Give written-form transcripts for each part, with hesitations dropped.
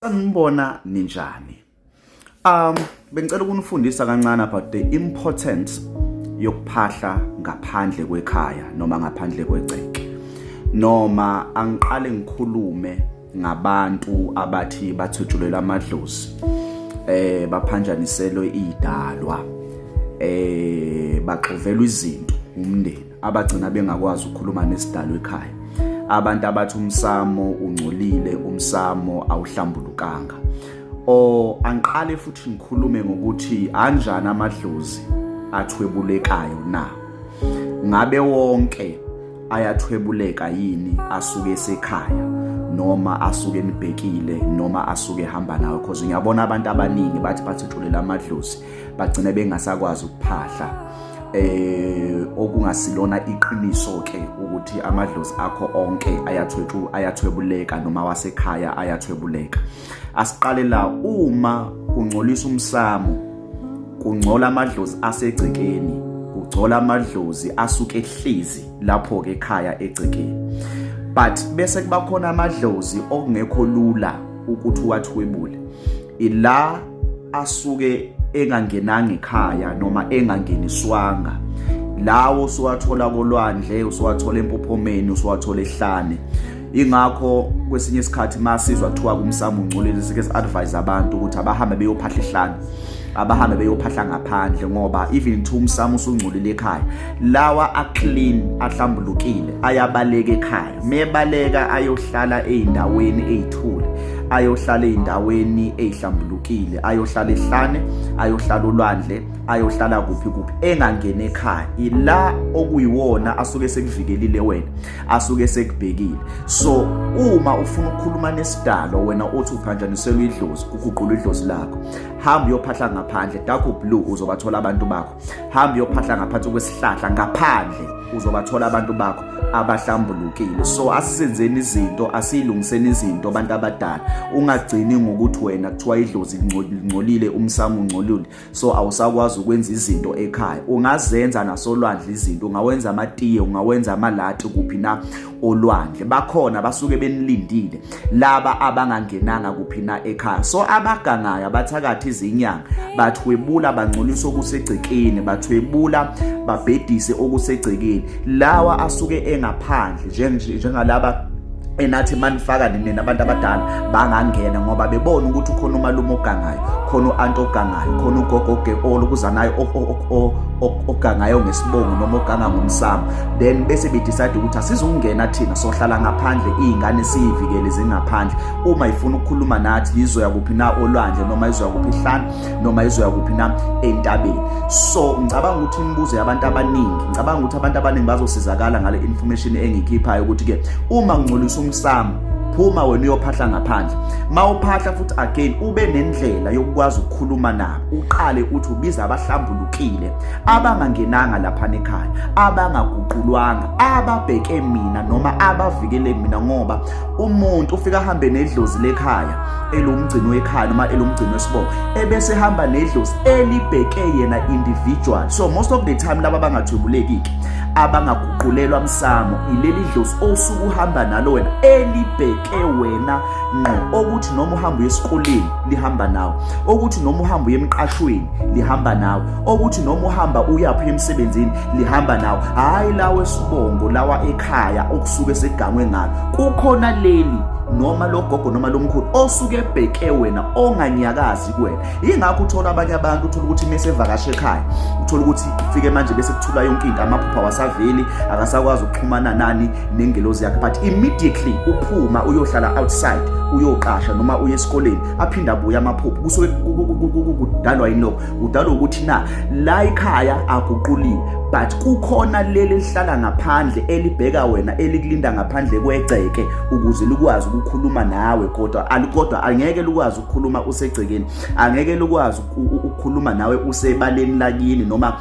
Sanibona, ninjani? Bengicela ukunifundisa kancane about the importance yokuphahla ngaphandle kwekhaya noma ngaphandle kwegceke. Noma angiqale ngikhulume ngabantu abathi bathwetshulelwa amadlozi. Baphanjaniselwe idalwa. Baxovelwa izinto umndeni abagcina bengakwazi ukukhuluma nesidalwa ekhaya. Abantu abathi umsamo ungcolile, umsamo awuhlambulukanga. O angiqale futhi ngikhulume ngokuthi anjani amadlozi athwebulekayo na? Ngabe wonke ayathwebuleka yini asuke esekhaya noma asuke enibhekile noma asuke ehamba nawe? Cause ngiyabona abantu abaningi bathi bathwetshulelwa amadlozi, bagcine bengasakwazi ukuphahla, okungasilona iqiniso ke ukuthi amadlozi akho onke ayathwethu ayathwebuleka noma wasekhaya ayathwebuleka. Asiqale la: uma kungcolisa umsamo, kungcola amadlozi asegcekeni, kugcola amadlozi asuke ehlezi lapho ke ekhaya egcekeni. But bese kuba khona amadlozi okungekho lula ukuthi uwathwebule, ila asuke engangenanga ekhaya noma engangeniswanga, lawo usuwathola kolwandle, usuwathola empophomeni, usuwathola ehlane. Ingakho kwesinye isikhathi masizwa kuthiwa kumsamo ungcolile, sike si-advise abantu ukuthi abahambe beyophahla ehlane, abahambe beyophahla ngaphandle, ngoba even though umsamo usungcolile ekhaya, lawa a-clean, ahlambulukile, ayabaleka ekhaya. Mebaleka ayohlala ey'ndaweni ey'thule, ayohlala ey'ndaweni ey'hlambulukile, ayohlala ehlane, ayohlala olwandle, ayohlala kuphi kuphi, engangeni ekhaya. Ila okuyiwona asuke sekuvikelile wena, asuke sekubhekile. So uma ufuna ukukhuluma nesidalo wena othi uphanjaniselwe idlozi, kuguqula idlozi lakho, hamba uyophahla ngaphandle, dark blue, uzobathola abantu bakho. Hamba uyophahla ngaphansi kwesihlahla ngaphandle, uzobathola abantu bakho abahlambulukile. So asisenzeni izinto, asiyilungiseni izinto, abantu abadala. Ungagcini ngokuthi wena kuthiwa idlozi lingcolile, umsamo ungcolile, so awusakwazi ukwenza izinto ekhaya. Ungazenza nasolwandle izinto, ungawenza amatiye, ungawenza amalati kuphi na olwandle. Bakhona basuke benilindile laba abangangenanga kuphi na ekhaya. So abagangayo, abathakathi, izinyanga, bathwebula, bangcolisa okusegcekeni, bathwebula, babhedise okusegcekeni, lawa asuke engaphandle, njengalaba enathi manifaka nina abantu abadala bangangena ngoba bebona ukuthi ukhona umalume ogangayo, khona u-anti ogangayo, khona ugogo olukuzanayo ogangayo ngesibongo noma oganga ngomsamo. Then bese bedecide ukuthi asizungena thina, sohlala ngaphandle, iy'ngane siyivikele zingaphandle. Uma ifuna ukukhuluma nathi, izoya kuphi na? Olwandle, noma izoya kuphi ehlane, noma izoya kuphi na? Entabeni. So ngicabanga ukuthi imibuzo yabantu abaningi, ngicabanga ukuthi abantu abaningi bazosizakala ngale information engikhiphayo, ukuthi-ke uma ngingcolisa umsamo, phuma wena uyophahla ngaphandle. Mawuphahla futhi again, ube nendlela yokukwazi ukukhuluma nabo. Uqale uthi ubiza abahlambulukile, abangangenanga lapha ekhaya, abangaguqulwanga, ababheke mina noma abavikele mina, ngoba umuntu ufika ahambe nedlozi lekhaya elumgcini wekhaya noma elumgcini wesibongo, ebese hamba nedlozi elibheke yena individual. So most of the time laba abangathwebuleki-ke, abangaguqulelwa msamo, ileli dlozi osuke uhamba nalo wena, elibheke wena ngqo, okuthi noma uhamba uye esikoleni lihamba nawe, okuthi noma uhamba uye emqashweni lihamba nawe, okuthi noma uhamba uyaphi emsebenzini lihamba nawe. Hhayi lawo esibongo, lawa ekhaya okusuke segangwe ngalo. Kukhona leli noma logogo noma lomkhulu osuke ebheke wena, onganyakazi kuwena. Yingakho uthola abanye abantu, uthola ukuthi mese evakashe ekhaya, uthola ukuthi ufike manje bese kuthula yonke into, amaphupha wasaveli, akasakwazi ukuxhumana nani, nengelozi yakhe. But immediately uphuma uyohlala outside, uyoqasha noma uye esikoleni, aphinde abuye amaphupho. Kusuke kudalwa yini lokho? Kudalwa ukuthi na la ekhaya aguquliwe, but kukhona leli elihlala ngaphandle, elibheka wena, elikulinda ngaphandle kwegceke ukuze likwazi ukukhuluma nawe. Kodwa angeke likwazi ukukhuluma usegcekeni, angeke likwazi ukukhuluma nawe usebaleni lakini noma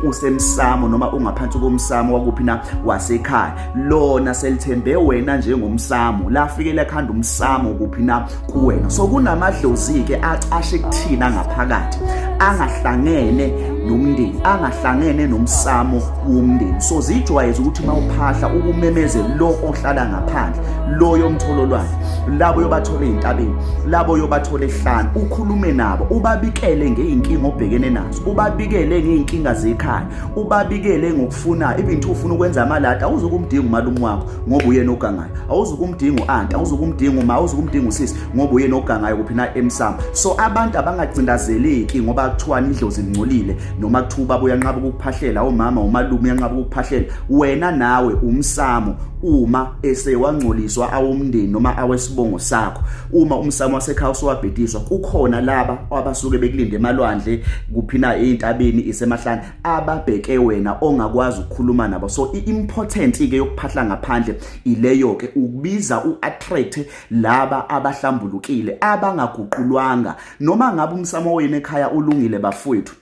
usemsamo noma ungaphansi komsamo wakuphi na wasekhaya. Lona selithembe wena njengomsamo, lafike lakhanda umsamo kuphi na kuwena. So kunamadlozi ke acashe kuthina ngaphakathi, angahlangene nomndeni, angahlangene nomsamo womndeni. So zijwayeze ukuthi uma uphahla ukumemeze lo ohlala ngaphandle, lo yomtholo lwandle, labo yobathola ezintabeni, labo yobathola ehlane, ukhulume nabo, ubabikele ngeyinkinga obhekene nazo, ubabikele ngeyinkinga zekhaya, ubabikele ngokufuna. Even though ufuna ukwenza amalada, awuzukumdinga umalume wakho ngoba uyena ogangayo, awuzukumdinga u-anti, awuzukumdinga uma, awuzukumdinga usisi ngoba uyena ogangayo kuphi na emsamo. So abantu abangacindazeleki ngoba kuthiwa idlozi lingcolile, noma kuthiwa ubaba uyanqaba ukukuphahlela, umama, umalume uyanqaba ukukuphahlela. Wena nawe umsamo uma esewangcoliswa awomndeni noma awesibongo sakho, uma umsamo wasekhaya usuwabhediswa, kukhona laba abasuke bekulinde emalwandle kuphi na, ey'ntabeni, isemahlane, ababheke wena ongakwazi ukukhuluma nabo. So i-important ke yokuphahla ngaphandle ileyo ke, ukubiza, u-attract laba abahlambulukile, abangaguqulwanga. Noma ngabe umsamo wenu ekhaya ulungile bafowethu,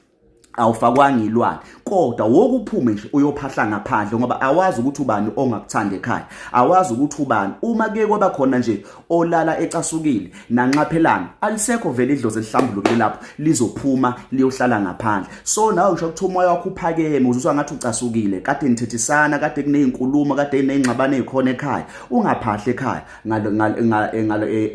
awufakwanga ilwane, kodwa wokuphume nje uyophahla ngaphandle, ngoba awazi ukuthi ubani ongakuthanda ekhaya, awazi ukuthi ubani. Uma kuye kwaba khona nje olala ecasukile nanxaphelana, alisekho vele idlozi elihlambulukile lapho, lizophuma liyohlala ngaphandle. So nawe ngisho ukuthi umoya wakho uphakeme, uzuzwa ngathi ucasukile, kade nithethisana, kade kunezinkulumo, kade kunezingxabano ezikhona ekhaya, ungaphahli ekhaya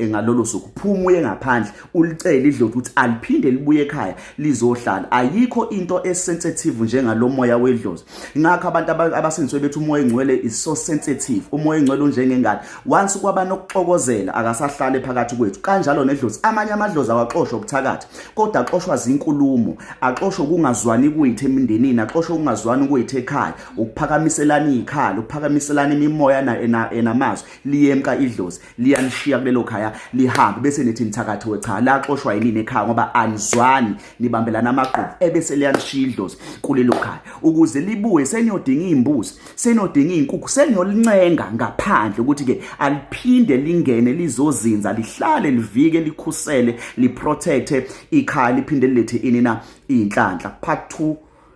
ngalolo suku. Phuma uye ngaphandle, ulicele idlozi ukuthi aliphinde libuye ekhaya lizohlala. Ayikho into esensitive njengalo moya wedlozi. Ngakho abantu abasindiswe bethi umoya engcwele is so sensitive. Umoya engcwele unjengengane, once kwaba nokuxokozela akasahlale phakathi kwethu. Kanjalo nedlozi. Amanye amadlozi awaxoshwa ubuthakathi, kodwa axoshwa zinkulumo, axoshwa ukungazwani kwethu emindenini, axoshwa ukungazwani kwethu ekhaya, ukuphakamiselana izikhala, ukuphakamiselana imimoya enamazwi. Liyemka idlozi, liyanishiya kulelo khaya, lihambe, bese nithi nithakathiwe. Cha, laxoshwa yinini ekhaya, ngoba anizwani, nibambelana amagqubu, ebese liyanishiya idlozi kulelo khaya. Ukuze libuye seniyodinga izimbuzi, seniyodinga izinkukhu, seniyolincenga ngaphandle ukuthi ke aliphinde lingene, lizozinza, lihlale, livike, likhusele, liprotecte ikhaya, liphinde lilethe ini na, inhlanhla. Part 2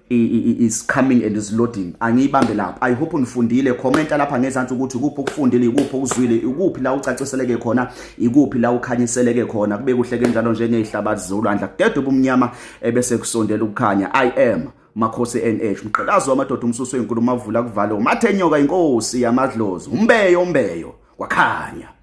is coming and is loading. Angiyibambe lapho. I hope unifundile. Commenta lapha ngezansi ukuthi ikuphi okufundile, ikuphi okuzwile, ikuphi la ucaciseleke khona, ikuphi la ukhanyiseleke khona. Kube kuhle kanjalo njengezihlabathi zolwandle, kudedwe ubumnyama ebese kusondela ukukhanya. I am Makhosi NH, mgqilazo wamadoda, umsuso wenkulumo, avula kuvalo, mathe nyoka, inkosi yamadlozi, umbeyo umbeyo kwakhanya.